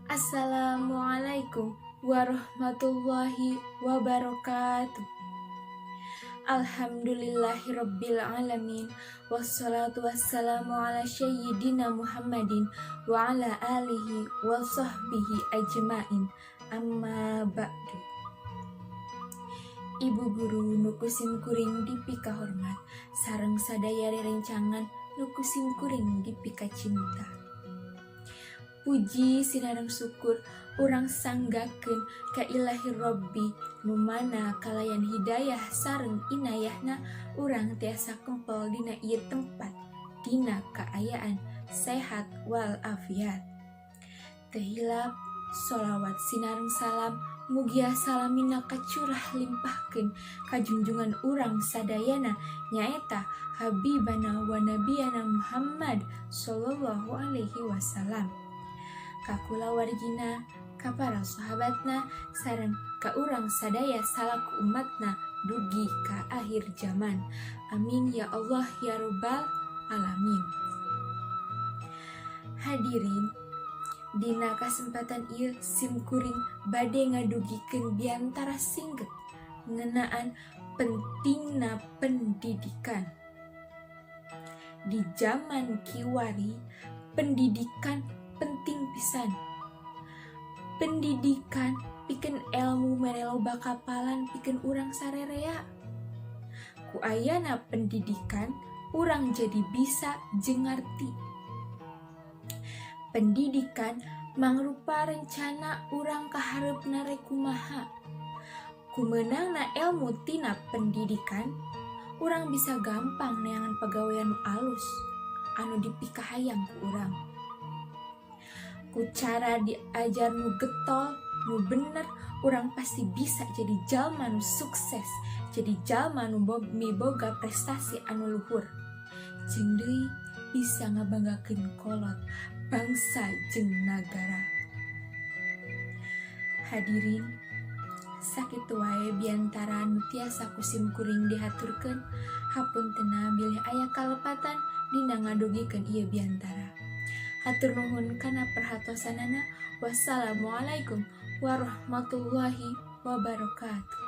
Assalamualaikum warahmatullahi wabarakatuh. Alhamdulillahirabbil alamin, wassalatu wassalamu ala sayyidina Muhammadin wa ala alihi wa sahbihi ajmain, amma ba'du. Ibu guru nu ku sim kuring dipikahormat sareng sadaya rerencangan nu ku sim kuring dipikacinta. Puji sinareng syukur urang sanggakeun ka Ilahi Robbi, nu mana kalayan hidayah sareng inayahna urang tiasa kempel dina ieu tempat dina kaayaan sehat wal afiat. Teu hilap sholawat sinareng salam mugia salamina kacurah limpahkeun ka junjungan urang sadayana, nyaeta Habibana wa Nabiyana Muhammad sallallahu alaihi wasallam, ka kulawargina, ka para sahabatna, sareng ka urang sadaya salaku umatna dugi ka akhir zaman. Amin ya Allah ya Robbal alamin. Hadirin, dina kasempatan ieu sim kuring bade ngadugikeun biantara singget ngeunaan pentingna pendidikan. Di zaman kiwari, pendidikan penting pisan. Pendidikan pikeun elmu mere loba kapalan pikeun urang sarerea. Ku ayana pendidikan, urang jadi bisa jeung ngarti. Pendidikan mangrupa rencana urang ka hareupna rek kumaha. Ku meunangna elmu tina pendidikan, urang bisa gampang neangan pagawean nu alus anu dipikahayang ku urang. Ku cara diajar nu getol, nu bener, urang pasti bisa jadi jalma nu sukses, jadi jalma nu miboga prestasi anu luhur. Jeung deui bisa ngabanggakeun kolot, bangsa jeung nagara. Hadirin, sakitu wae biantara nu tiasa ku sim kuring dihaturkeun. Hapuntenna bilih aya kalepatan dina ngadugikeun ieu biantara. Hatur nuhun kana perhatosanana. Wassalamualaikum warahmatullahi wabarakatuh.